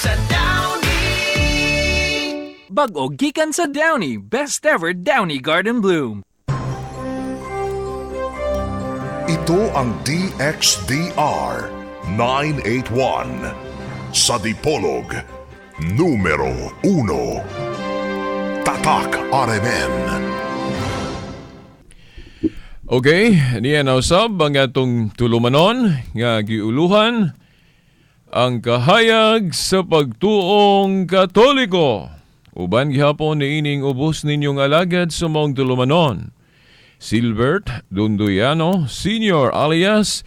Sa Downy. Bag-o gikan sa Downy, best ever Downy Garden Bloom. Ito ang DXDR 981 sa Dipolog, numero 1. Tatak RMN. Okay, niya na usab ang atong tulumanon nga giuluhan ang kahayag sa pagtuong Katoliko. Uban gihapon niining ubos ninyong alagad sa maong tulumanon, Silbert Dunduyano Senior alias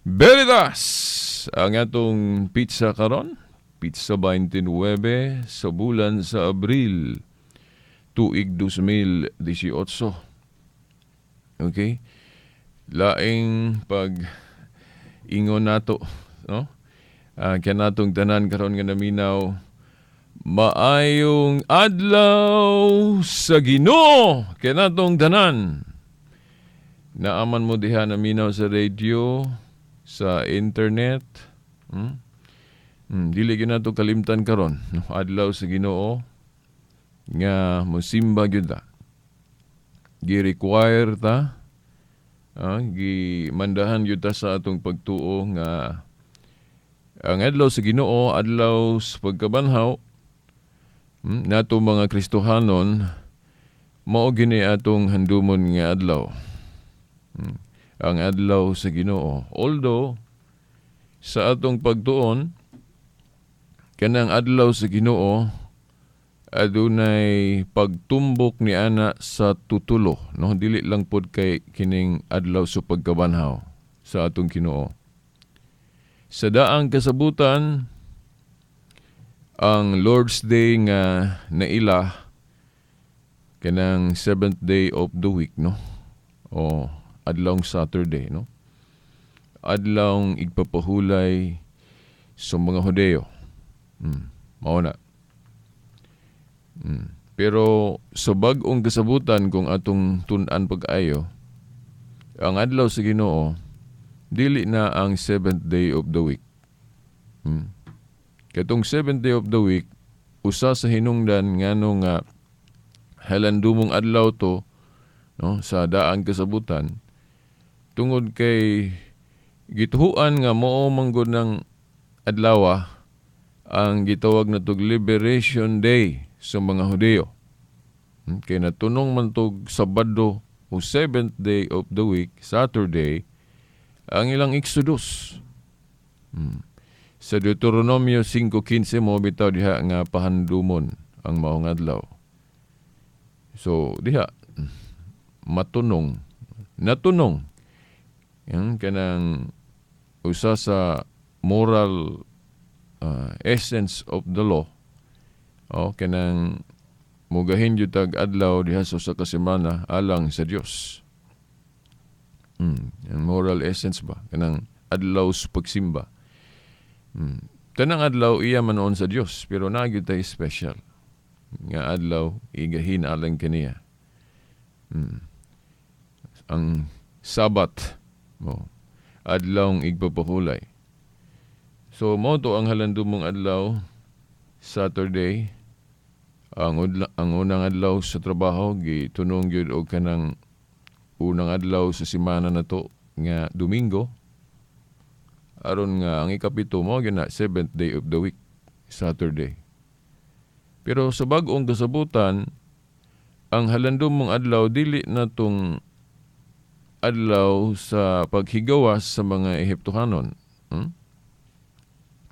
Beridas. Ang atong petsa karon, petsa 29 sa bulan sa Abril, tuig 2018. Okay? Laing pag ingon nato, no? Kanatong tanan karon nga naminaw, maayong adlaw sa Ginoo kanatong tanan. Naaman mo diha naminaw sa radio, sa internet. Dili gyud nato kalimtan karon, no? Adlaw sa Ginoo nga mosimba gyud ta. Gi-require ta, gimandahan gyud ta sa atong pagtuo nga ang adlaw sa Ginoo, adlaw sa pagkabanhaw, nato mga Kristohanon, mao gini atong handumon nga adlaw. Ang adlaw sa Ginoo. Although sa atong pagtuon, kanang adlaw sa Ginoo adunay pagtumbok ni ana sa tutulo, no? Dili lang pod kay kining adlaw sa pagkabanhaw sa atong Ginoo. Sa daang kasabutan, ang Lord's Day nga naila kanang seventh day of the week, no? O adlawng Saturday, no? Adlawng igpapahulay sa mga Hudeo. Mao na. Pero sa bag-ong kasabutan, kung atong tun-an pag-ayo, ang adlaw sa Ginoo dili na ang seventh day of the week. Katong seventh day of the week, usa sa hinungdan ngano nga halandumong adlaw to, no, sa daang kasabutan, tungod kay gituhuan nga mao manggod ng adlaw ang gitawag na tog Liberation Day sa mga Hudeo. Kay natunong man tog Sabado o seventh day of the week, Saturday, ang ilang Exodus. Sa Deuteronomio 5:15 mo bitaw diha nga pahandumon ang maong adlaw. So diha matunong, natunong yang kanang usa sa moral essence of the law o kanang mugahin gyud tag adlaw diha sa usa ka semana alang sa Dios. Ang moral essence ba kanang adlaw sa pagsimba. Tanang adlaw iya man sa Dios, pero naa gyud tay special nga adlaw igahin alang kaniya. Ang Sabat mo, adlawng igpapahulay. So mo to ang halandumong adlaw, Saturday, ang unang adlaw sa trabaho gitunong gyud og kanang unang adlaw sa semana nato nga Domingo, aron nga ang ikapito mo gyud na seventh day of the week, Saturday. Pero sa bag-ong kasabutan, ang halandumong adlaw dili na tong adlaw sa paghigawas sa mga Ehiptohanon.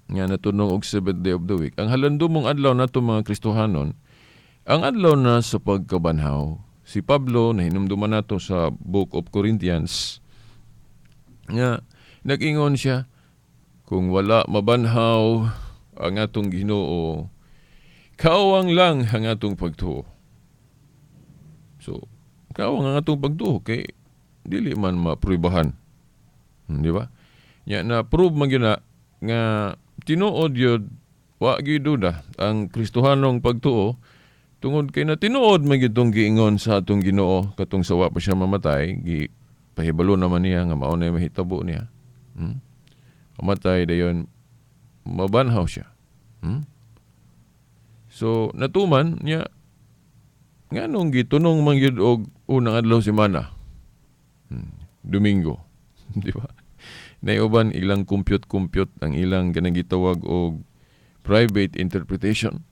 Nga natunong og seventh day of the week. Ang halandumong adlaw nato mga Kristohanon, ang adlaw na sa pagkabanhaw. Si Pablo, nahinumduman nato sa Book of Corinthians, nga nag-ingon siya, kung wala mabanhaw ang atong Ginoo, kawang lang ang atong pagtuo. So, kawang ang atong pagtuo kay dili man mapruibahan. Di ba? Nya na prove man gyud na nga tinuod yun, wa gyud duda ang Kristohanong pagtuo tungod kay na tinuod man gyud tong giingon sa atong Ginoo katong sa wa pa siya mamatay, gi pahibalo naman niya nga mao na mahitabo niya. Mamatay, dayon mabanhaw siya. So natuman niya, nganong gitunong man gyud og unang adlaw semana? Domingo, di ba? Naiuban ilang compute-compute ang ilang kanang gitawag og private interpretation.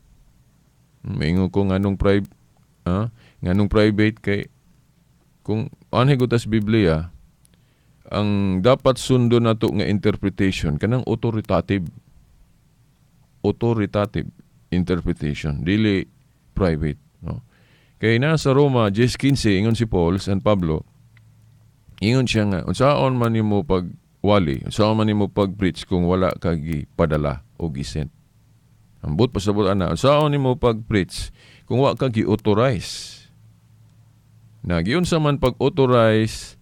Maingon ko nganong private kay kung anhi gud tas Biblia, ang dapat sundon nato nga interpretation kanang authoritative interpretation, dili private, no? Kay nasa Roma 10:15, ingon si Paul, San Pablo, ingon siya nga unsaon man nimo pagwali, unsaon man nimo pag-preach kung wala ka gipadala o gisent? Ambot pasabot ana, unsaon nimo pag-preach kung wa ka gi-authorize? Na giunsa man pag-authorize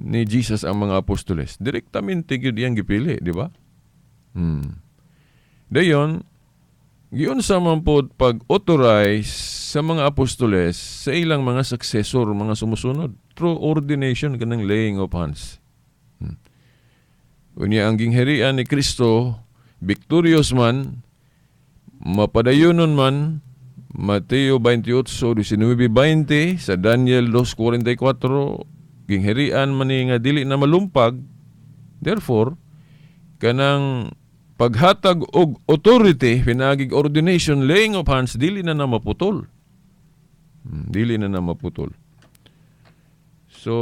ni Jesus ang mga apostoles? Direktamente gyud iyang gipili, di ba? Dayon, giunsa man pod pag-authorize sa mga apostoles sa ilang mga successor, mga sumusunod? Through ordination, kanang laying of hands. Unya ang gingharian ni Kristo, victorious man, mapadayonon man, Mateo 28:19-20, sa Daniel 2:44, gingharian man ni nga dili na malumpag. Therefore, kanang paghatag og authority pinaagig ordination, laying of hands, dili na na maputol. Dili na na maputol. So,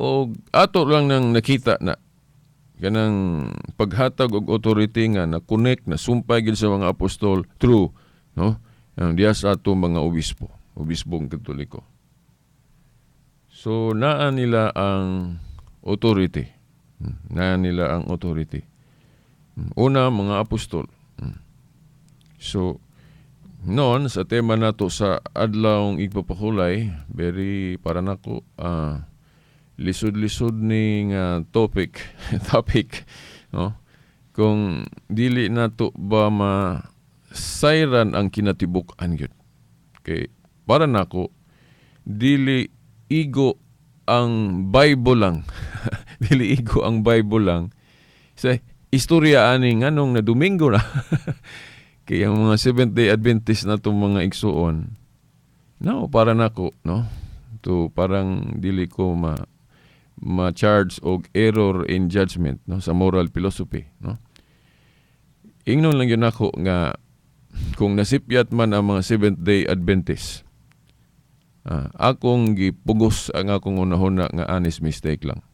og ato lang nang nakita na kanang paghatag og authority nga na connect na sumpay gid sa mga apostol through, no, ang diya sa ato mga obispo, obispong Katoliko. So naa nila ang authority. Naa nila ang authority. Una, mga apostol. So noon sa tema nato sa adlawng igpapakulay, very para nako lisod-lisod ni nga topic, no, kung dili nato ba masayran ang kinatibuk-an gyud, kay para nako dili igo ang Bible lang, dili igo ang Bible lang sa istorya ani nganong na Domingo na. Kay ang mga Seventh Day Adventist na itong mga igsuon, no, para nako, no, to parang dili ko ma ma-charge og error in judgment, no, sa moral philosophy, no. Ingnon lang yun ako nga kung nasipyat man ang mga Seventh Day Adventist, akong gipugos ang akong unahuna nga honest mistake lang,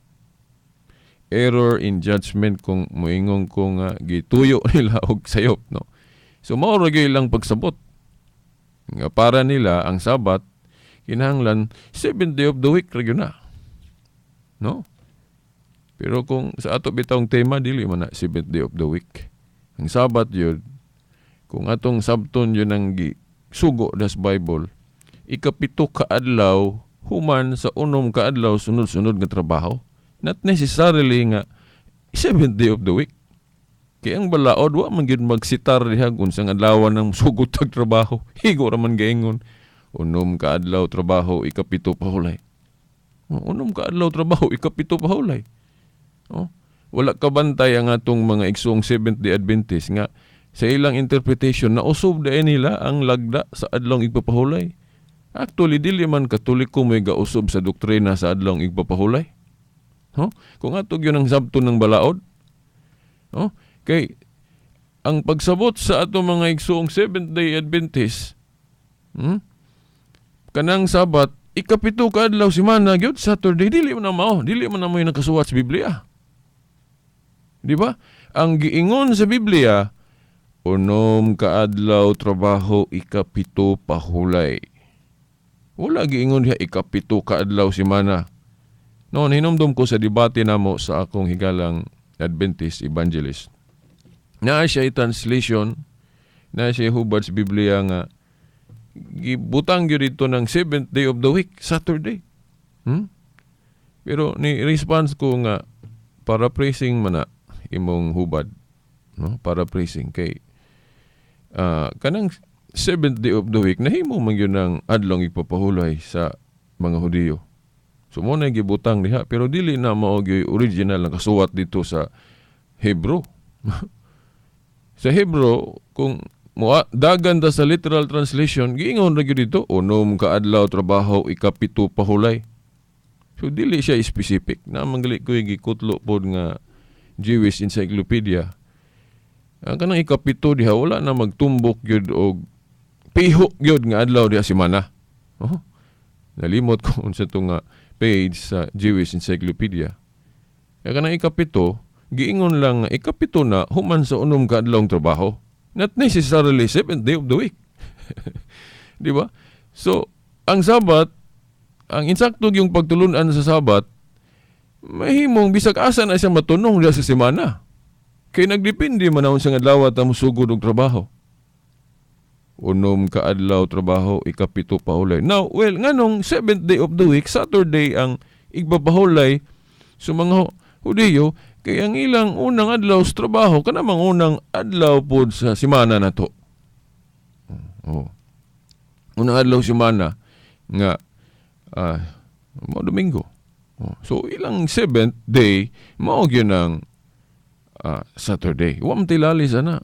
error in judgment kung moingon ko nga gituyo nila og sayop, no. So mao ra gyud ilang pagsabot nga para nila ang Sabat kinahanglan seventh day of the week ra gyud na, no? Pero kung sa ato bitawng tema, dili man na seventh day of the week ang Sabat yun. Kung atong sabton yun ang sugo das Bible, ikapito ka adlaw human sa 6 ka adlaw sunod-sunod nga trabaho, not necessarily nga seventh day of the week. Kay ang balaod wa man gyud magsitar diha kung unsang adlaw ng sugot tag trabaho. Higo ra man gaingon, 6 ka adlaw trabaho, ikapito pahulay. Oh, 6 ka adlaw trabaho, ikapito pahulay. Oh, wala kabantay ang atong mga igsuong Seventh Day Adventist nga sa ilang interpretation na usob dahil nila ang lagda sa adlawng igpapahulay. Actually, dili man Katoliko may gausob sa doktrina sa adlawng igpapahulay. Huh? Kung ato gyud ang sabto ng balaod. Oh, kay ang pagsabot sa ato mga igsuong Seventh Day Adventist, kanang Sabat ikapito ka adlaw semana gyud, Saturday, dili man na mao, dili man na mo nakasuwat sa Biblia. Di ba? Ang giingon sa Biblia, 6 ka adlaw trabaho, ikapito pahulay. Wala giingon diha ikapito ka adlaw semana. Noon, hinumdum ko sa debate namo sa akong higalang Adventist evangelist. Naa siya translation, naa siya hubad sa Biblia nga gibutang gyud dito ng seventh day of the week, Saturday. Pero ni response ko nga paraphrasing man na imong hubad, no? Paraphrasing kay kanang seventh day of the week nahimo man gyud ng adlong igpapahulay sa mga Hudiyo. So mo na gibutang diha, pero dili na mao gyud original na kasuwat dito sa Hebrew. Sa Hebrew, kung mo dagan ta sa literal translation, giingon ra gyud dito, 6 ka adlaw trabaho, 7 pahulay. So dili siya specific. Naa man gali ko gikutlo pod nga Jewish Encyclopedia. Ang kanang 7 diha wala na magtumbok gyud og piho gyud nga adlaw diha semana. Oh. Nalimot ko unsa to nga page sa Jewish Encyclopedia. Kaya kanang 7, giingon lang nga 7 na human sa 6 ka adlawng trabaho. Not necessarily seventh day of the week. Di ba? So, ang Sabat, ang insakto yung pagtulunan sa Sabat, mahimong bisag asa na siya matunong diha sa semana. Kay nagdepende man sa adlaw ta mosugod og trabaho. 6 ka adlaw trabaho, 7 pahulay. Now, well, nganong seventh day of the week, Saturday ang igpapahulay sa mga Hudiyo, kay ang ilang unang adlaw sa trabaho, kanamang unang adlaw pod sa semana na to. Oh. Unang adlaw semana nga mao Domingo. Oh. So ilang seventh day mao gyud ang Saturday. Wa man tilali sana.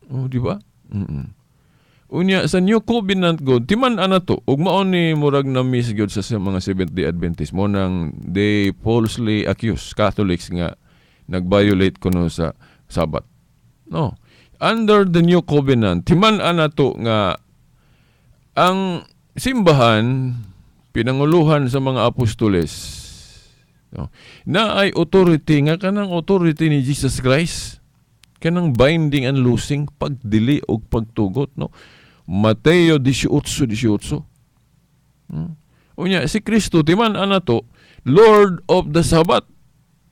Oh, di ba? Unya sa New Covenant God, timan-an to ug mao ni murag na miss gyud sa mga Seventh-day Adventist mo nang they falsely accuse Catholics nga nag-violate kuno sa Sabat. No. Under the New Covenant, timan-an to nga ang simbahan pinanguluhan sa mga apostoles, no, na ay authority nga kanang authority ni Jesus Christ, kanang binding and loosing, pagdili og pagtugot, no. Mateo 18:18. Unya si Kristo timan-an nato Lord of the Sabbath.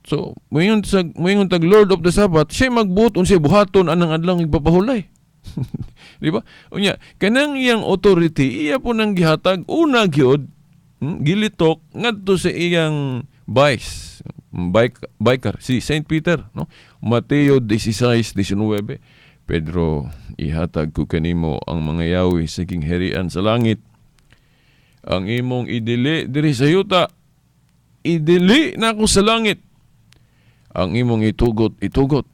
So moingon tag Lord of the Sabbath, siya magbuot unsay buhaton anang adlaw igpapahulay. Di ba? Unya kanang iyang authority iya po nang gihatag una gyud, gilitok ngadto sa iyang vice biker si Saint Peter, no. Mateo 16:19. Pedro, ihatag ko kanimo ang mga yawi sa gingharian sa langit. Ang imong idili diri sa yuta, idili nako sa langit. Ang imong itugot, itugot.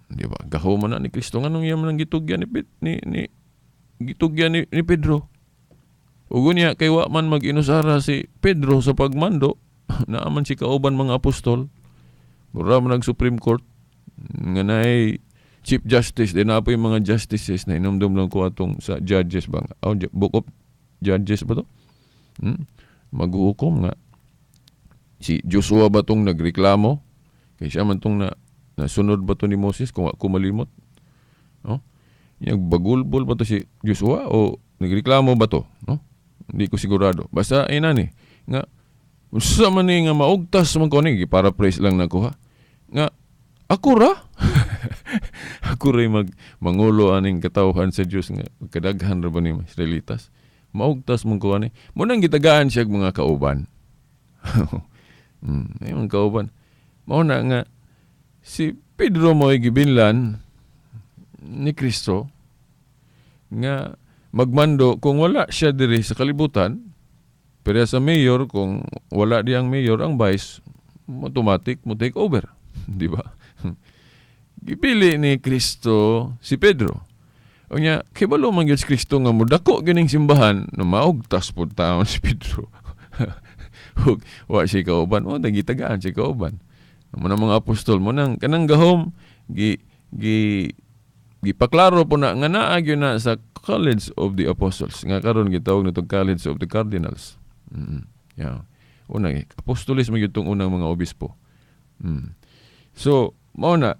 Di ba? Gahom man na ni Kristo. Nganong iya man ang gitugyan ni Pedro? Ug unya kay wa man mag-inusara si Pedro sa pagmando, naa man si kauban mga apostol. Mura man nag Supreme Court nga naay Chief Justice, di na po yung mga justices na inumdum lang ko atong sa judges ba? Oh, Book of Judges ba to? Maghuhukom nga. Si Joshua ba tong nagreklamo? Kaya siya man tong nasunod ba to ni Moses kung ako malimot? No? Yung bagulbol ba to si Joshua o nagreklamo ba to? No? Hindi ko sigurado. Basta ay nani nga unsa man ni nga maugtas man ko ni, paraphrase lang nako ha. Nga ako ra. Ako ray mangulo aning katawhan sa Dios nga kadaghan ra ba ni Israelitas. Maugtas man ko ani. Mo nang gitagaan siya og mga kauban. Ay mga kauban. Mao na nga si Pedro mo'y gibinlan ni Kristo nga magmando kung wala siya diri sa kalibutan. Pero sa mayor, kung wala di ang mayor, ang vice, automatic mo take over. Di ba? Gipili ni Kristo si Pedro. Unya, kibalo man gyud si Kristo nga modako gining simbahan, no maugtas pud taon si Pedro. Ug wa siya kauban, o nagitagaan siya kauban. Mo na mga apostol mo nang kanang gahom gi gi gipaklaro po na nga naa gyud na sa College of the Apostles nga karon gitawag natong College of the Cardinals. Yeah. Una apostolis man gyud tong unang mga obispo. So, mao na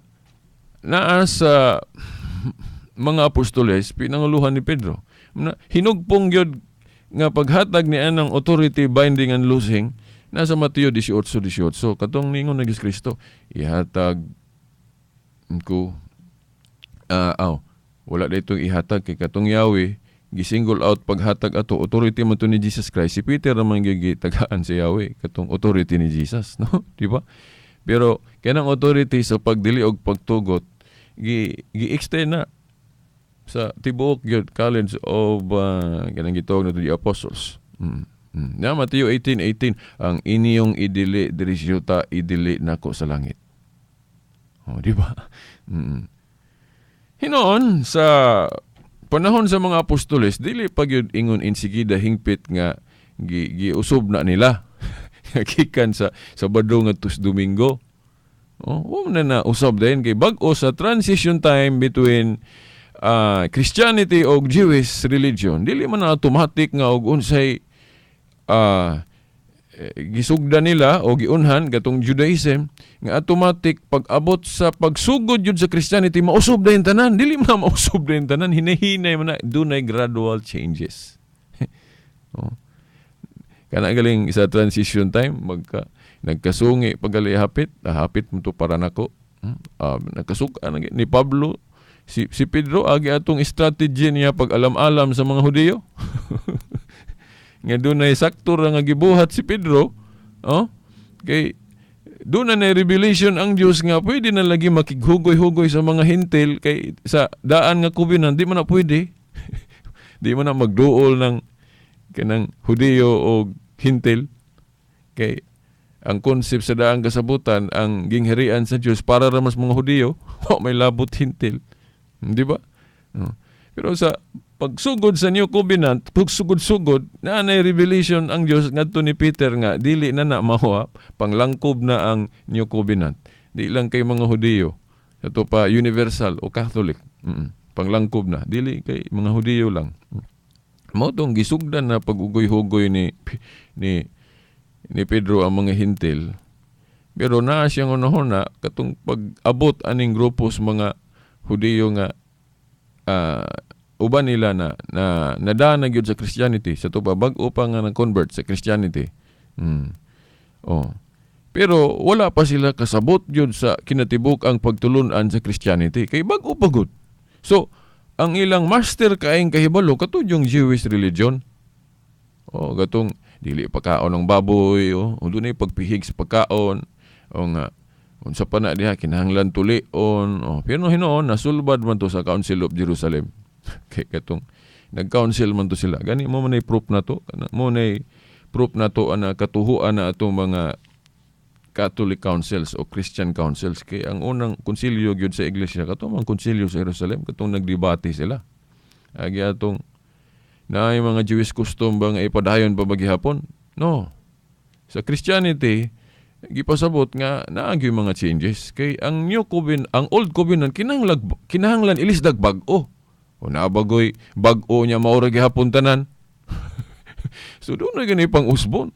naa sa mga apostoles pinanguluhan ni Pedro. Na, hinugpong gyud nga paghatag ni anang authority binding and loosing nasa Mateo 18:18 katong ningon ni Kristo, ihatag ko aw wala daytoy ihatag kay katong Yahweh gisingle out paghatag ato authority man to ni Jesus Christ. Si Peter naman gitagaan si Yahweh katong authority ni Jesus, no? Di ba? Pero kanang authority sa pagdili og pagtugot gi-extend na sa tibuok gyud College of kanang gitawag na to the Apostles. Na Mateo 18:18, ang inyong idili diri sa yuta, idili nako sa langit. Oh, di ba? Hinoon sa panahon sa mga apostoles, dili pa gyud ingon insigida hingpit nga giusob na nila gikan sa Sabado ngadto sa Domingo. Oh, wa man na usab din kay bag-o sa transition time between Christianity o Jewish religion. Dili man na automatic nga og unsay gisugda nila o giunhan katong Judaism nga automatic pag abot sa pagsugod yun sa Christianity mausob dayon tanan. Dili man na mausob dayon tanan, hinahinay man na, dunay gradual changes. Oh. Kana galing sa transition time magka nagkasungi pagali hapit, hapit mo to para nako. Nagkasuka na ni Pablo, si Pedro agi atong strategy niya pag alam-alam sa mga Hudiyo. Nga dunay sakto ra nga gibuhat si Pedro, oh, kay doon na revelation ang Dios nga pwede na lagi makighugoy-hugoy sa mga Hintil kay sa daan nga covenant di man na pwede. Di man na magduol ng kanang Hudiyo o Hintil kay ang concept sa daang kasabutan ang gingharian sa Dios para ra mas mga Hudiyo, wa may labot Hintil. Di ba? No. Pero sa pagsugod sa New Covenant, pagsugod-sugod, na nay revelation ang Dios ngadto ni Peter nga dili na na mahuwa, panglangkob na ang New Covenant. Di lang kay mga Hudiyo. Ito pa universal o Catholic. Panglangkob na. Dili kay mga Hudiyo lang. Mao tong gisugdan na pag-ugoy-hugoy ni Pedro ang mga Hintil. Pero naa siyang unahon na katong pag-abot aning grupo sa mga Hudiyo nga uban nila na na nadana gyud sa Christianity sa to pa bag-o pa nga nag-convert sa Christianity. Oh. Pero wala pa sila kasabot gyud sa kinatibuk ang pagtulun-an sa Christianity kay bag-o pa gud. So, ang ilang master kaayong kahibalo kato yung Jewish religion. Oh, gatong dili pagkaon ng baboy, oh, o dunay pagpihig sa pagkaon, o nga unsa pa na diha kinahanglan tulion, oh. Pero hinuon nasulbad man to sa Council of Jerusalem. Kay katong nag-council man to sila. Gani mo man ay proof na to, mo nay proof na to ana katuhuan na atong mga Catholic councils o Christian councils kay ang unang konsilyo gyud sa iglesia kato ang konsilyo sa Jerusalem katong nagdebate sila. Agi atong naay mga Jewish custom ba nga ipadayon pa ba gihapon? No. Sa Christianity gipasabot nga naa gyud mga changes kay ang New Covenant, ang Old Covenant kinahanglan ilisdag bag-o. O naabagoy bag-o niya maura gihapon tanan. So doon na gani pang usbon.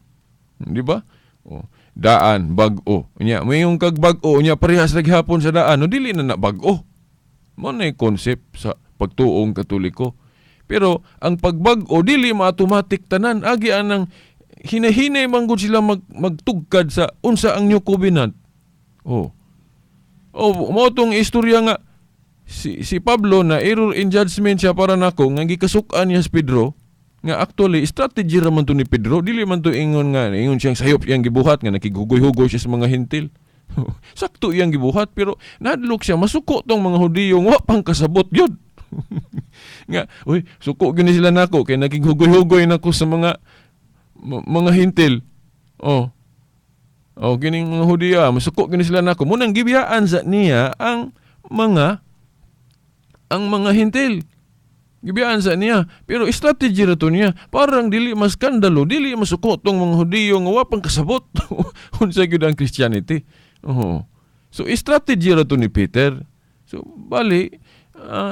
Di ba? O, daan bag-o. Nya mayong kag bag-o nya parehas ra gihapon sa daan, no dili na na bag-o. Mo na concept sa pagtuong Katoliko. Pero ang pagbag-o dili ma-automatic tanan, agi anang hinahinay man gud sila magtugkad sa unsa ang New Covenant. Oh. Oh, mao tong istorya nga si Pablo na error in judgment siya para nako nga gikasuk-an niya si Pedro nga actually strategy ra man to ni Pedro, dili man to ingon nga ingon siyang sayop iyang gibuhat nga nakighugoy-hugoy siya sa mga Hintil. Sakto iyang gibuhat pero nahadlok siya masuko tong mga Hudiyo wa pang kasabot gyud. Nga uy suko gyud ni sila nako kay nakighugoy-hugoy nako sa mga mga Hintil. Oh. Oh, kining mga Hudiyo masuko gyud ni sila nako. Munang gibiyaan sa niya ang mga Hintil. Gibiyaan sa niya. Pero strategy ra to niya. Parang dili maskandalo, dili masuko tong mga Hudiyo nga wa pang kasabot unsa gyud ang Christianity. Oo. So strategy ra to ni Peter. So bali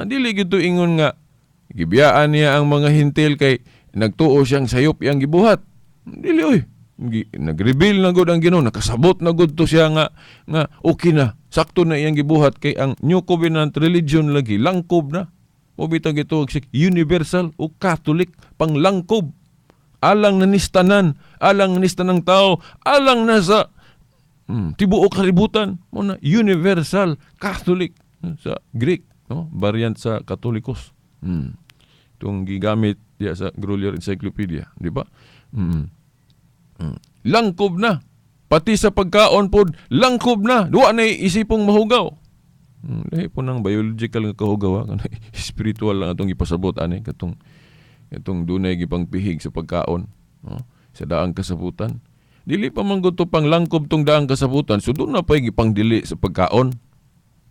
dili gyud to ingon nga gibiyaan niya ang mga Hintil kay nagtuo siyang sayop iyang gibuhat. Dili oy. Nag-reveal na gud ang Ginoo, nakasabot na gud to siya nga okay na. Sakto na iyang gibuhat kay ang New Covenant religion lagi langkob na. Mo bitang gituog si universal o Catholic panglangkob. Alang na nistanan, alang na ng tao, alang na sa tibuok kalibutan. Mo na universal Catholic sa Greek, no? Variant sa Katolikos. Itong gigamit diya sa Grolier Encyclopedia, di ba? Langkob na. Pati sa pagkaon pod, langkob na. Duwa na isipong mahugaw. Lahi po ng biological nga kahugaw, ha? Spiritual lang atong ipasabot ani katong itong dunay gipangpihig sa pagkaon, no? Sa daang kasabutan. Dili pa man gud to panglangkob tong daang kasabutan, so doon na pa'y gipangdili sa pagkaon.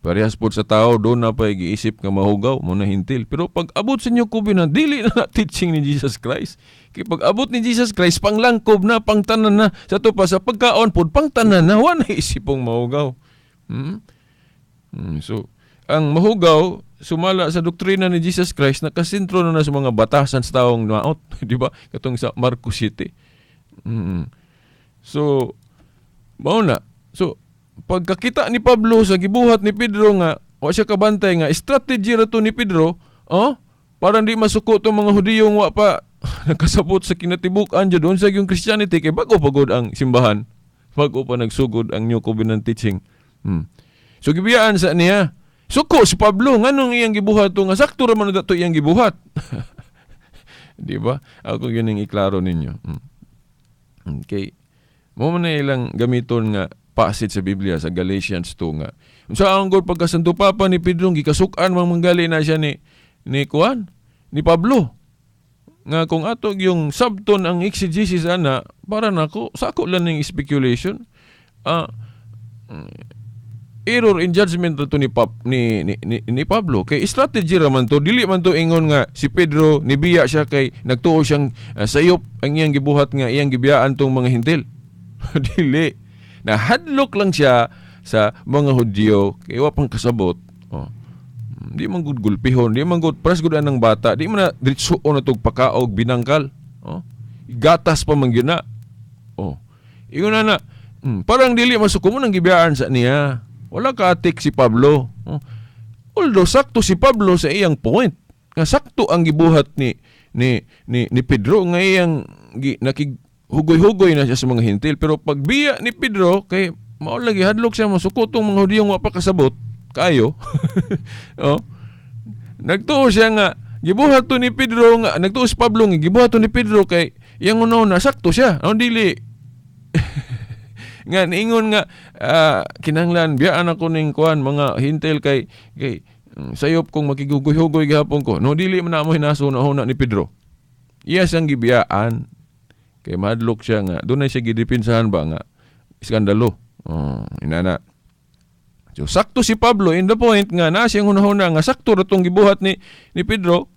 Parehas pod sa tao, doon na pa giisip nga mahugaw, mo na hintil. Pero pag abot sa New Covenant, dili na na teaching ni Jesus Christ. Kay pag abot ni Jesus Christ, panglangkob na, pangtanan na. Sa to pa, sa pagkaon pod, pangtanan na, wa na isipong mahugaw. So, ang mahugaw, sumala sa doktrina ni Jesus Christ, nakasentro na na sa mga batasan sa taong naot. Di ba? Katong sa Marcos City. So, mao na. So, pagkakita ni Pablo sa gibuhat ni Pedro nga, wa siya kabantay nga, strategy ra to ni Pedro, oh, parang di masuko tong mga Hudiyo nga wa pa nakasabot sa kinatibuk-an jud unsa yung Christianity kay bago pa gud ang simbahan. Bago pa nagsugod ang New Covenant teaching. So gibiyaan sa niya. Suko si Pablo nganong iyang gibuhat to nga sakto ra man to iyang gibuhat. Di ba? Ako yun ang iklaro ninyo. Okay. Mo man na ilang gamiton nga passage sa Biblia sa Galatians 2 nga. Unsa ang gud pagka Santo Papa ni Pedro gikasuk-an man manggali na siya ni kuan ni Pablo. Nga kung ato yung sabton ang exegesis ana para nako sako lang ning speculation. Error in judgment to ni, Pap, ni Pablo kay strategy ra man to, dili man to ingon nga si Pedro nibiya siya kay nagtuo siyang sayop ang iyang gibuhat nga iyang gibiyaan tong mga hintil. Dili, nahadlok lang siya sa mga Hudyo kay wa pang kasabot. Oh. Di man gud gulpihon, di man gud pres gud anang bata, di man na diretso na tog pakaog binangkal. Oh. Gatas pa man gyud na. Oh. Ingon na na, parang dili masuko mo nang gibiyaan sa niya. Wala ka atik si Pablo. Oh. Although sakto si Pablo sa iyang point. Nga sakto ang gibuhat ni Pedro nga iyang nakighugoy-hugoy na siya sa mga hintil, pero pagbiya ni Pedro kay mao lagi hadlok siya masuko tong mga Hudiyo wa pa kasabot kayo. Oh. Nagtuo siya nga gibuhat to ni Pedro nga nagtuo si Pablo nga gibuhat to ni Pedro kay iyang una sakto siya. Ang dili nga niingon nga kinahanglan biyaan ako ning kuan mga hintil kay kay sayop kong makigugoy-hugoy gihapon ko. No, dili man na mo hinaso na huna ni Pedro. Iya siyang gibiyaan kay mahadlok siya nga dunay siya gidipinsahan ba nga iskandalo. Oh, inana. So sakto si Pablo in the point nga na siyang hunahuna nga sakto ra tong gibuhat ni Pedro.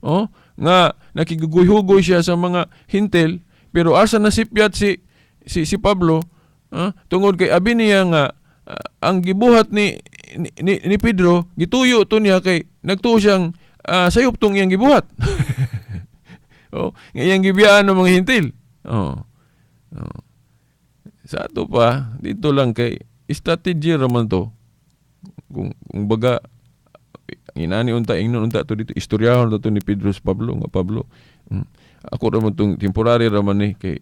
Oh, nga nakigugoy-hugoy siya sa mga hintil, pero asa nasipyat si Pablo? Tungod kay abi niya nga ang gibuhat ni Pedro gituyo to niya kay nagtuo siyang sayop tong iyang gibuhat. Oh, nga iyang gibiyaan ng mga hintil. Oh. Oh. Sa ato pa dito lang kay strategy ra man to. Kung baga inani unta ingnon unta to dito istoryahon to ni Pedro sa Pablo nga Pablo. Ako ra man tong temporary ra man ni kay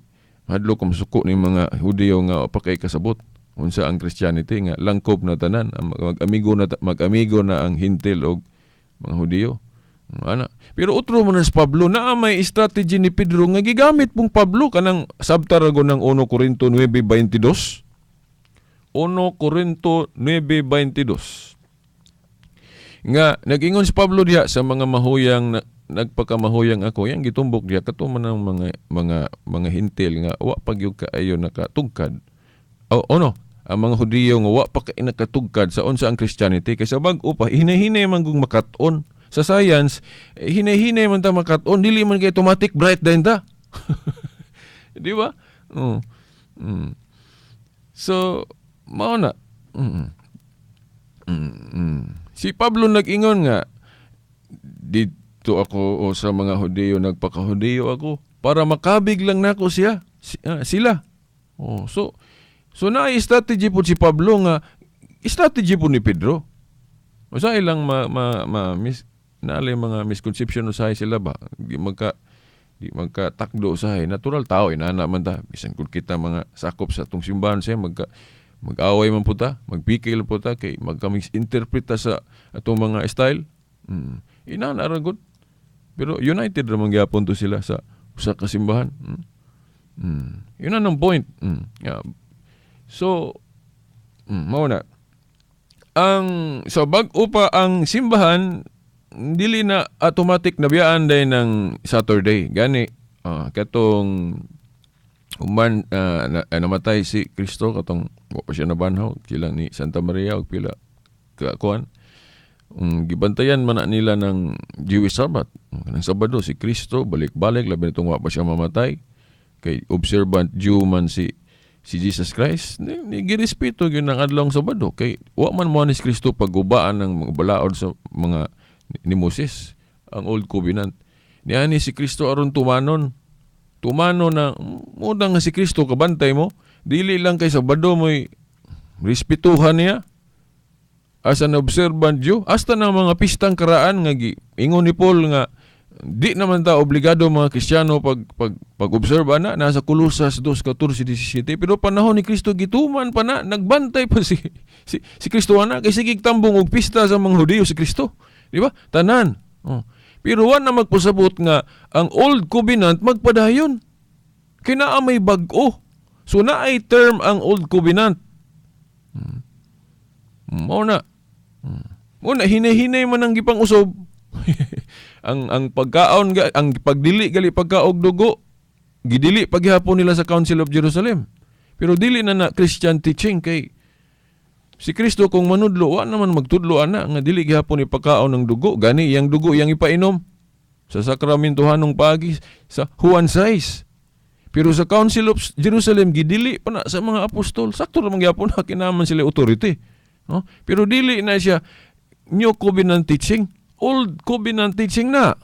hadlok ko masuko ni mga Hudiyo nga pa kay kasabot unsa ang Christianity nga langkob na tanan, mag-amigo na mag-amigo na ang hintil og mga Hudiyo. Ana. Pero otro man si Pablo naa may strategy ni Pedro nga gigamit pong Pablo kanang sabtar rago ng 1 Corinto 9:22. 1 Corinto 9:22. Nga nag-ingon si Pablo diha sa mga mahuyang na, nagpakamahuyang ako, yang gitumbok diha kato man ang mga hintil nga wa pa gyud kaayo nakatugkad. O ono, ang mga Hudiyo nga wa pa kay nakatugkad sa unsa ang Christianity kay sa bag-o pa hinay-hinay man gung makat-on sa science, hinay-hinay man ta makat-on, dili man kay automatic bright din ta. Di ba? Oh. So mao na. Si Pablo nag-ingon nga dito ako o sa mga Hudiyo nagpakahudiyo ako para makabig lang nako siya sila. Oh, so naay strategy po si Pablo nga strategy po ni Pedro. Usahay lang ma, ma, ma mis, naalay mga misconception usahay sila ba? Di magka takdo usahay. Natural tao inana man ta. Bisan kung kita mga sakop sa atong simbahan siya mag-away man po ta, magpikil po ta kay magka-misinterpret ta sa atong mga style. Inana ra gud. Pero united ra man gyapon to sila sa usa ka simbahan. Yun ang point. Yeah. So, mao na. Ang sa bag-o pa ang simbahan dili na automatic na biyaan day ng Saturday. Gani katong human namatay si Kristo katong wa pa siya nabanhaw sila ni Santa Maria og pila Kuan, gibantayan man na nila ng Jewish Sabbath. Kanang Sabado si Kristo balik-balik, labi na wa pa siya mamatay. Kay observant Jew man si Jesus Christ, ni girespeto gyud ang adlawng Sabado kay wa man mo ni si Kristo paggubaan ng mga balaod sa mga ni Moses, ang Old Covenant. Niani si Kristo aron tumanon. Tumano na muna nga si Kristo kabantay mo, dili lang kay Sabado mo'y respetuhan niya as an observant Jew, hasta ng mga pistang karaan nga gi ingon ni Paul nga di naman ta obligado mga Kristiyano pag pag-observe ana, nasa Kolosas 2:14-17, pero panahon ni Kristo gituman pa na, nagbantay pa si Kristo ana kay sige tambong og pista sa mga Hudiyo si Kristo, di ba? Tanan, oh. Pero wa na magpasabot nga ang Old Covenant magpadayon kay naa may bag-o, so naay term ang Old Covenant. Mao na. Mao na hinay-hinay man ang gipang-usob. Ang pagkaon ang pagdili gali pagkaog dugo, gidili paghapon nila sa Council of Jerusalem. Pero dili na na Christian teaching kay si Kristo kung manudlo wa naman magtudlo ana nga dili gihapon ipakaon ng dugo, gani iyang dugo iyang ipainom sa sakramentohanong pagi sa Juan 6. Pero sa Council of Jerusalem gidili pa na sa mga apostol. Sakto ra man gyapon na kinaman sila authority. No? Pero dili na siya New Covenant teaching, Old Covenant teaching na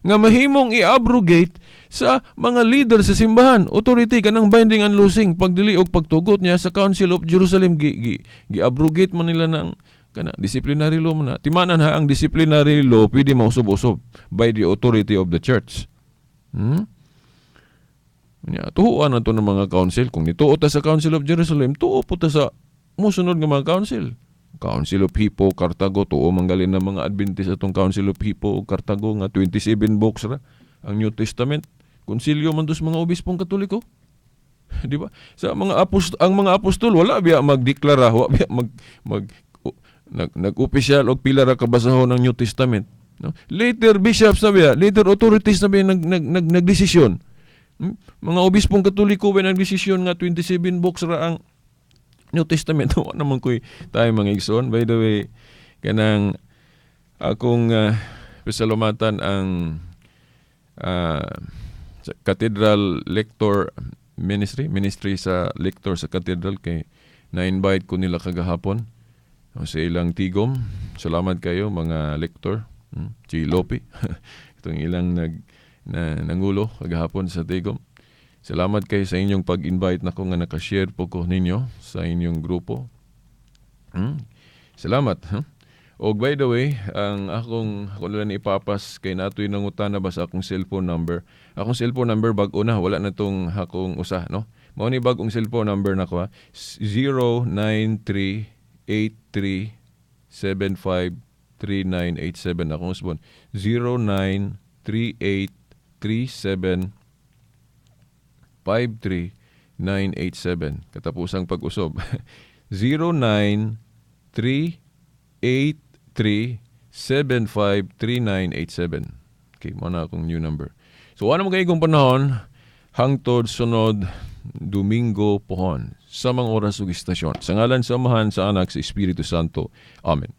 nga mahimong i-abrogate sa mga leader sa simbahan. Authority kanang binding and loosing, pagdili og pagtugot niya sa Council of Jerusalem gi, gi, gi-abrogate man nila ng kana disciplinary law man na. Timanan ha, ang disciplinary law pwede mausob-usob by the authority of the church. Nya, tuhuan na to ng mga council. Kung nituo ta sa Council of Jerusalem, tuo po ta sa musunod nga mga council. Council of Hippo, Cartago, tuo manggalin ng mga Adventist atong Council of Hippo o Cartago nga 27 books ra ang New Testament. Konsilyo man to sa mga obispong Katoliko. Di ba? Sa mga apostol, ang mga apostol wala biya magdeklara, wa biya mag mag nag nag-opisyal og pila ra ka basahon ng New Testament. No? Later bishops na biya, later authorities na biya nag nagdesisyon. Mga obispong Katoliko ba nagdesisyon nga 27 books ra ang New Testament? Wa naman ko'y tayo, mga igsoon. By the way, kanang akong pasalamatan ang sa Cathedral Lector Ministry, ministry sa lector sa cathedral kay na-invite ko nila kagahapon sa ilang tigom. Salamat kayo, mga lector. Si Lopi. Itong ilang nangulo kagahapon sa tigom. Salamat kayo sa inyong pag-invite nako nga nakashare po ko ninyo sa inyong grupo. Salamat. Huh? Og by the way, ang akong ako na lang ipapas kay natoy nangutana ba sa akong cellphone number. Akong cellphone number bag-o na, wala na tong akong usa, no? Mao ni bag-ong cellphone number nako ha. 09383753987. Akong usbon. 093837 53987. Katapusang pag-usob. 09383753987. Okay, mao na akong new number. So, ano mo kay panahon, hangtod sunod Domingo pohon, sa mga oras ug istasyon. Sa ngalan sa Amahan, sa Anak, sa Espiritu Santo. Amen.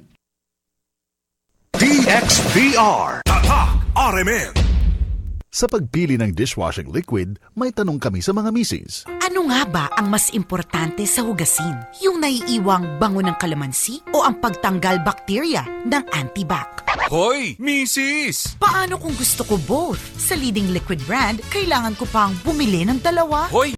DXDR. Tatak RMN. Sa pagpili ng dishwashing liquid, may tanong kami sa mga misis. Ano nga ba ang mas importante sa hugasin? Yung naiiwang bango ng kalamansi o ang pagtanggal bakterya ng antibac? Hoy, misis! Paano kung gusto ko both? Sa leading liquid brand, kailangan ko pang bumili ng dalawa? Hoy,